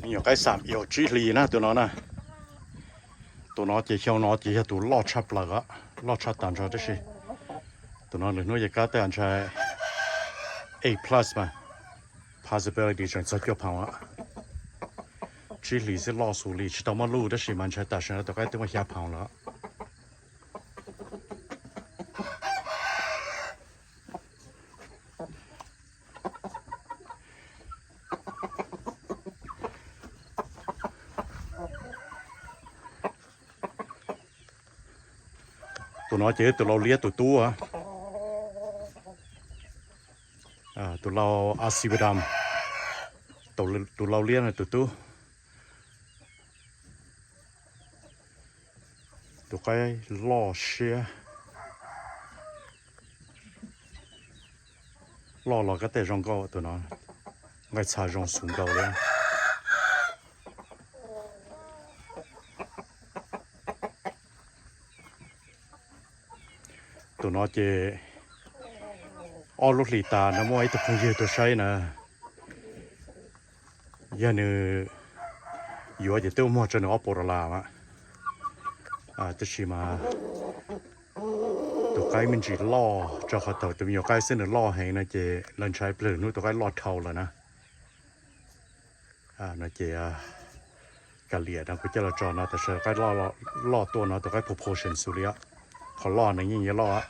Nyuam qaib xam yau tsib hlis na tus no na. Tus no ces xyoo no ces yog tus loj tshaj plaws, loj tshaj tas nrho tab sis tus no lwm hnub yeej kab tej ntshai eight plus mas possibility tseem txog cuaj pound. Tsib hlis xwb loj xus li tsis tau muaj luj tab sis mas ntshai tam sim no tus qaib twb muaj xya pound lawm. Tus no ces tus lau liab tus tub, tus lau Asividam, tus lau liab no tus tub. Tus qaib loj siab, loj los kab tej zoo nkauj tus no, nqaij txha zoo xus nkaus li. Tus no ces ob lub hlis tas no muaj ib tug phooj ywg tuaj saib na, yog nws yuav ces twb muag rau nws ob puas dollar mas, tab sis mas tus qaib me ntsis loj rau qhov thaum tus me nyuam qaib xwb nws loj heev no ces lawv ntshai lwm hnub tus qaib loj dhau lawm na. No ces kav liam no kuv coj los tso no tam sim qaib loj tuaj no tus qaib proportion xus li, qhov loj nws yeej yuav loj.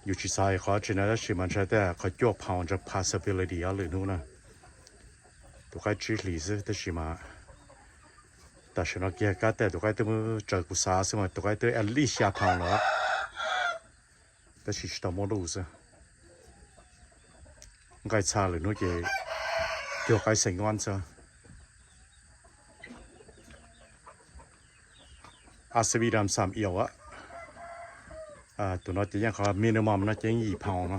Yus tsis xav qhov tsis na tab sis mas ntshai tej qhov cuaj pound ntshai possibility lwm hnub na. Tus qaib tsib hlis xwb tab sis mas tam sim no kiag kab tej tus qaib twb muab tsaws kuv xav xwb mas tus qaib twb at least xya pound lawm, tab sis tsis tau muaj luj xwb. Nqaij txha lwm hnub ces cuag qaib xeem nyob xwb. Asividam xam yau, tus no ces yeej qhov minimum no ces yeej yim pound no.